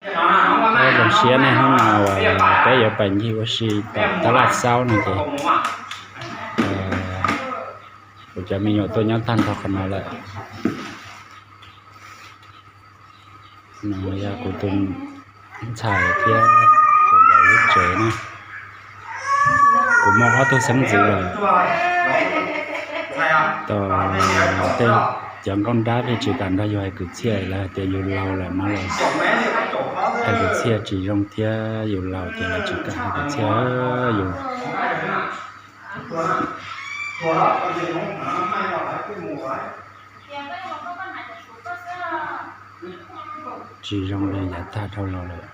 Zoo siab nej hnub no uas peb yuav pais ncig ua si tom tab laj xaub no ces kuv cov me nyuam tuaj nyob tag nrho qhov no lawm. No yog kuv tus ntxhais thiab tus vauv lub tsev na. Kuv muaj ob tug xeeb ntxwv lawm. Tos tej cov nkauj nrab pheej tsis kam nrog yus hais kwv txhiaj, lawv hais tias yus laus lawm no los hais kwv txhiaj tsis zoo thiab, yus laus ces lawv tsis kam hais kwv txhiaj yus. Tsis zoo li yav tag dhau los lawm.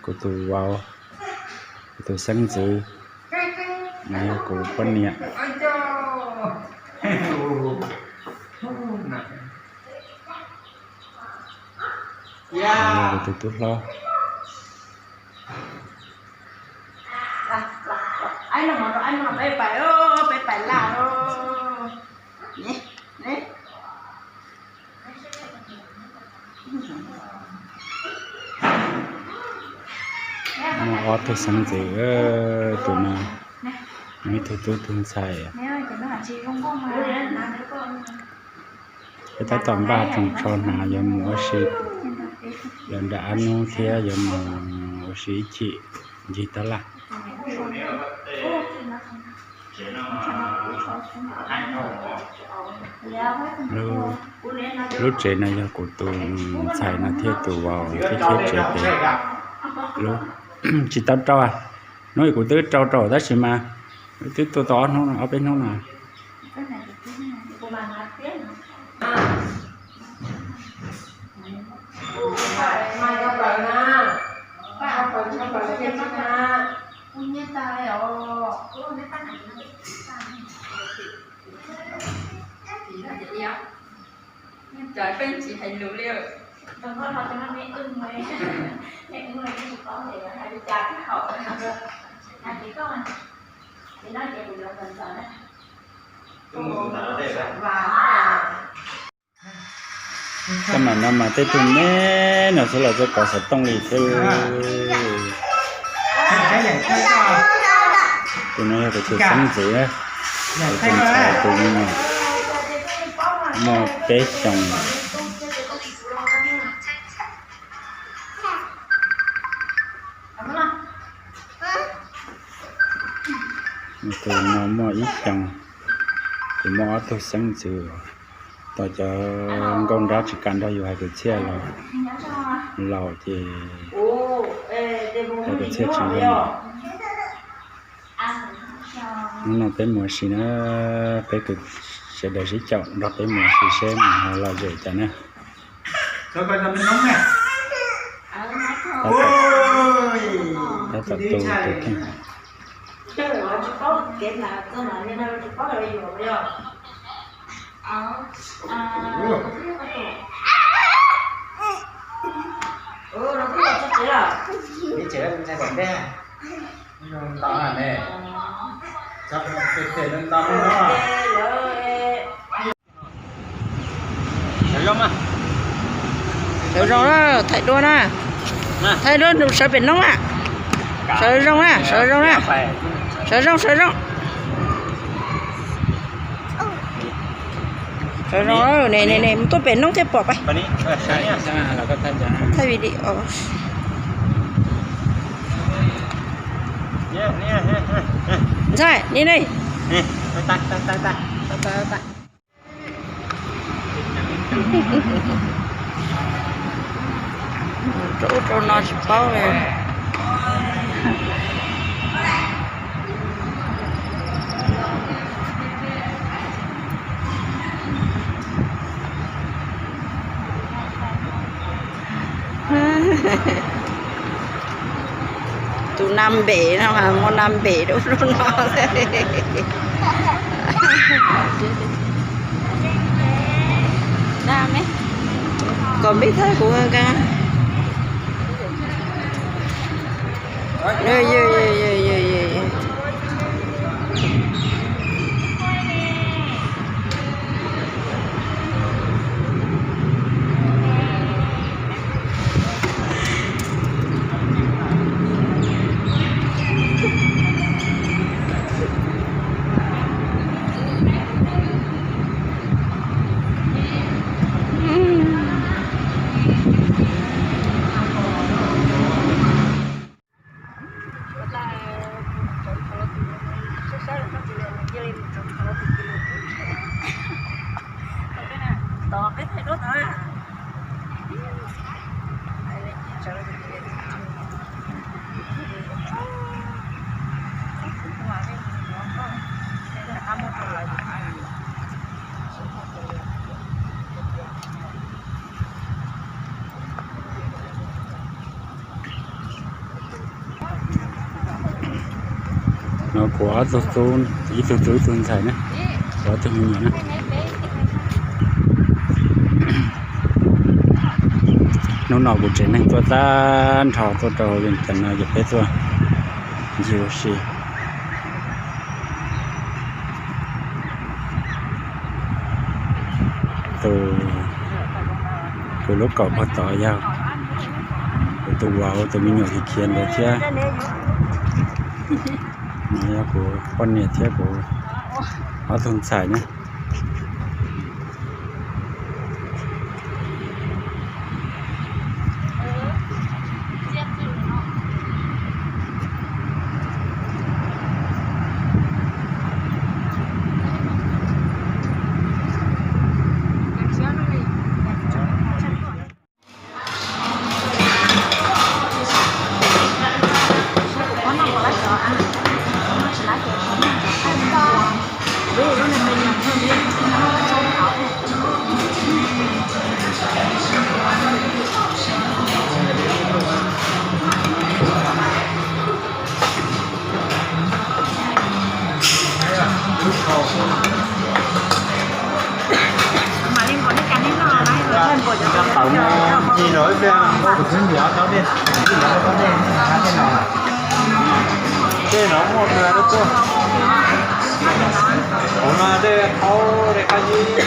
Kuv tus vauv, kuv tus xeeb ntxwv, kuv poj niam. Kuv tus tub hlob. Muaj ob tug xeeb ntxwv, tus no, ib tug tub tus ntxhais. Peb tab tom npaj tsoos tsho hnav yuav mus ua si, yuav nram ab nub thiab yuav mus ua si ib chim ncig tab laj. Lub tsev no yog kuv tus ntxhais no thiab tus vauv thiab, thiab tsev pem. Tsis tau rau, hnub kuv twb rau rau tab sis mas twb tuaj tau ob hnub, ob peb hnub no. Cov peb tsis hais lus li. Koj mam no mas tej tug me no xwb los txog kov xov tooj li thiab. Tus no yog kuv tus xeeb ntxwv, kuv tus ntxhais tus me nyuam muaj peb xyoos. Tus no muaj ib xyoos, kuv muaj ob tug xeeb ntxwv, tos cov nkauj nrab tsis kam nrog yus hais kwv txhiaj los laus ces hais kwv txhiaj tsis zoo. Hnub no peb mus ua si na, peb kwv sawv daws sib caum nrog peb mus ua si seb mus ho lom zem cas na. Tab tom tu tus kheej. Sawv zoo na, thaij duab na, thaij duab sawv pem noob na. Sawv zoo na, sawv zoo na, sawv zoo, sawv zoo. Sawv zoo, ne ne ne, mus tuaj pem noob thiaj pom pais. Thaij video. Ntxhais, ni ne. Rau ub rau no tsis paub li. Tus nam npem no mas muaj nam npem rau lub no. Peb thawj kuv nqa. No kuv ob tug tub, ib tug tub ib tug ntxhais na, kuv ob tug me nyuam na. Hnub no kuv tsev neeg tuaj tag nrho tuaj rau Vias Cas no ces peb tuaj ncig ua si. Tus, kuv lub kaum puag tod yog kuv tus vauv tus me nyuam khiav khiav ntawd thiab. No yog kuv poj niam thiab kuv ob tug ntxhais na. Tej no muaj nra tuaj. Hauv no tej qhaub tej qab zib.